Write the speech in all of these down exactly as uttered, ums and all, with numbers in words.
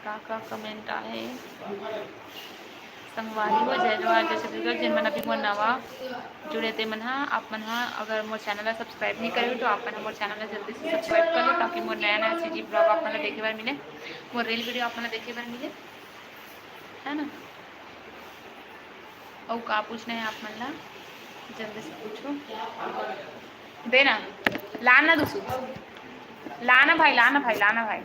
का का comment आए हे? संगवारी हो, जय जोहार, जय छत्तीसगढ़। जेन मन अभी मोर नवा जुड़े ते मन हा, आप मन हा अगर मोर channel ला subscribe नहीं करे हो, तो आप मन हा मोर channel ला जल्दी से subscribe कर लो, ताकि मोर नया नया C G vlog आप मन ला देखे बर मिले, मोर reel video आप मन ला देखे बर मिले, है ना? अउ का पूछना है आप मन ला, जल्दी से पूछो। दे ना, ला ना दूसू, ला ना भाई, ला ना भाई, ला ना भाई।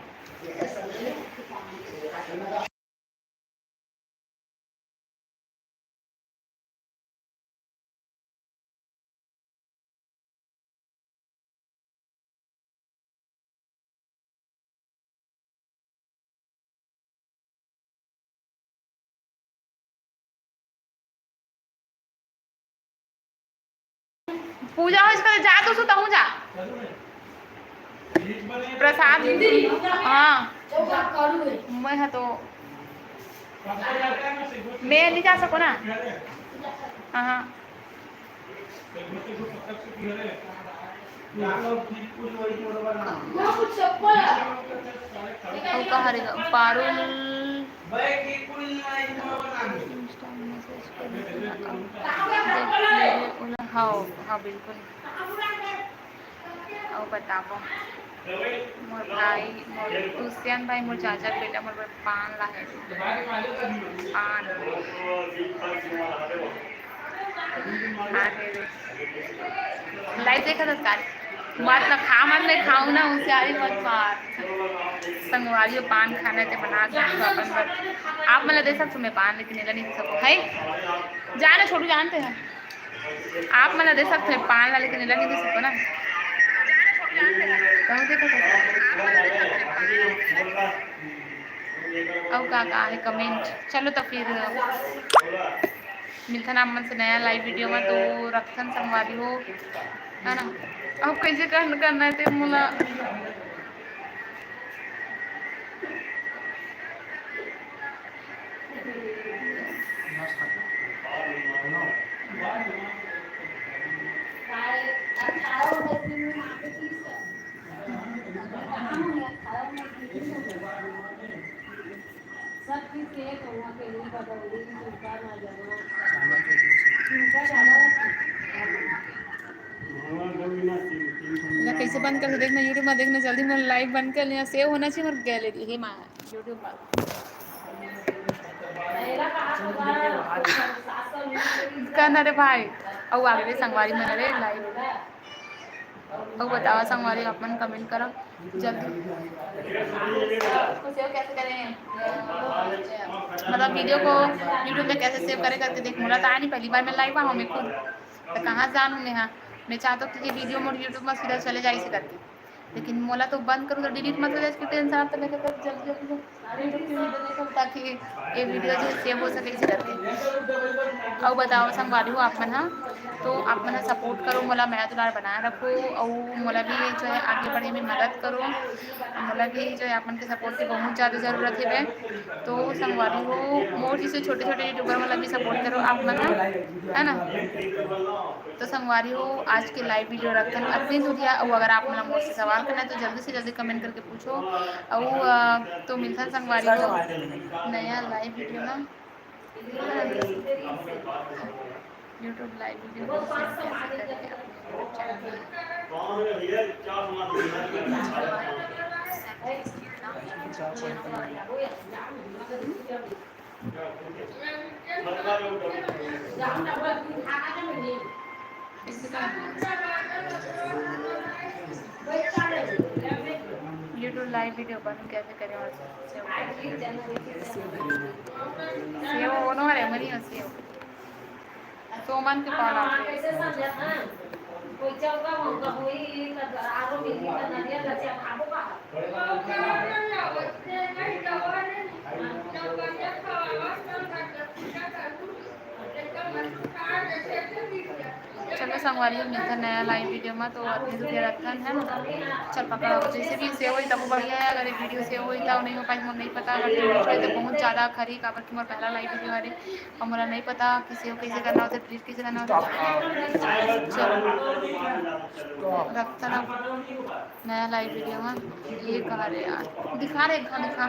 पूजा हो इसका, जा तो सुता हूँ, जा। प्रसाद, हाँ। मैं हा तो, मैं नहीं जा सको ना। हाँ, हाँ। अउ का हरे गा? पारुल Insta message कर देख ले रे ओला। हाँ, हाँ, बिल्कुल। अउ बताबो। मोर भाई, मोर दुष्यंत भाई, मोर चाचा के बेटा, मोर बर पान लाहे। पान। पान हे रे। Live देखत हस का? मत ना खा, मत ना खाऊ ना, होशियारी मत मार। संगवारी हो, पान खाना हे ते बना सकथो अपन बर। आप मन ला दे सकथो मैं पान, लेकिन एला नहीं दे सको। है? जा ना छोटू, जानते हैं। आप मन ला दे सकथो पान ला, लेकिन एला नहीं दे सको ना। कहूँ देखो तो। अउ का का हे comment? चलो तो फिर मिलथन आप मन से नया live video में, तो रखथन संगवारी हो, है ना? अब कैसे करना, करना है ते मोला। ला कैसे बंद कर दे? देखना YouTube में, देखना जल्दी, मोर live बंद कर लेना, save होना चाहिए मोर gallery। हे माँ, YouTube पर। करना रे भाई, अउ आगे रे संगवारी मन रे live। अउ बतावा संगवारी, आप मन comment करा जल्दी। इसको save कैसे करें? मतलब video को YouTube में कैसे save करें करके देख, मोला तो आया नहीं, पहली बार मैं live आऊँ मैं खुद, तो कहाँ जानूँ मैं? हाँ, मैं चाहता हूँ कि ये video मोर YouTube में सीधा चले जाए इसे करके, लेकिन मोला तो बंद करूँ तो delete मत हो जाए, इसकी tension आप तो लेके कर जल्दी जल्दी से। YouTube की video देखो, ताकि ये video जो save हो सके इसी करके। अउ बताओ संगवारी हो आप मन हा, तो आप मन हा support करो, मोला मया दुलार बनाए रखो, अउ मोला भी जो है आगे बढ़े में मदद करो। मोला भी जो है आप मन के support की बहुत ज़्यादा ज़रूरत है। तो संगवारी हो, मोर जैसे छोटे छोटे YouTuber वाला भी support करो आप मन हा, है ना? तो संगवारी हो, आज के live video रखथन अतने दूरिया। अउ अगर आप मन मोर से सवाल करना है तो जल्दी से जल्दी comment करके पूछो। अउ, अ, तो मिलथन संगवारी हो नया live video में। YouTube live video को share कैसे करें अपने YouTube channel में। YouTube live video बंद कैसे करें और सेव कैसे करें? सेव होनो हरे मनी हो सेव। सोमन के कॉल आथे। चलो संगवारी हो, मिलथन नया live video में, तो अतने दूर रखथन, है ना? चल पकड़, जैसे भी सेव होई तब बढ़िया है, अगर ये video सेव होई तब नहीं हो पाई, मोर नहीं पता, अगर तो बहुत ज़्यादा खरी, काबर कि मोर पहला live video हरे, अउ मोला नहीं पता कि सेव कैसे करना होथे, delete कैसे करना होथे। चलो रखथन अब नया live video में। ये कहा रे यार, दिखा रे, दिखा, दिखा।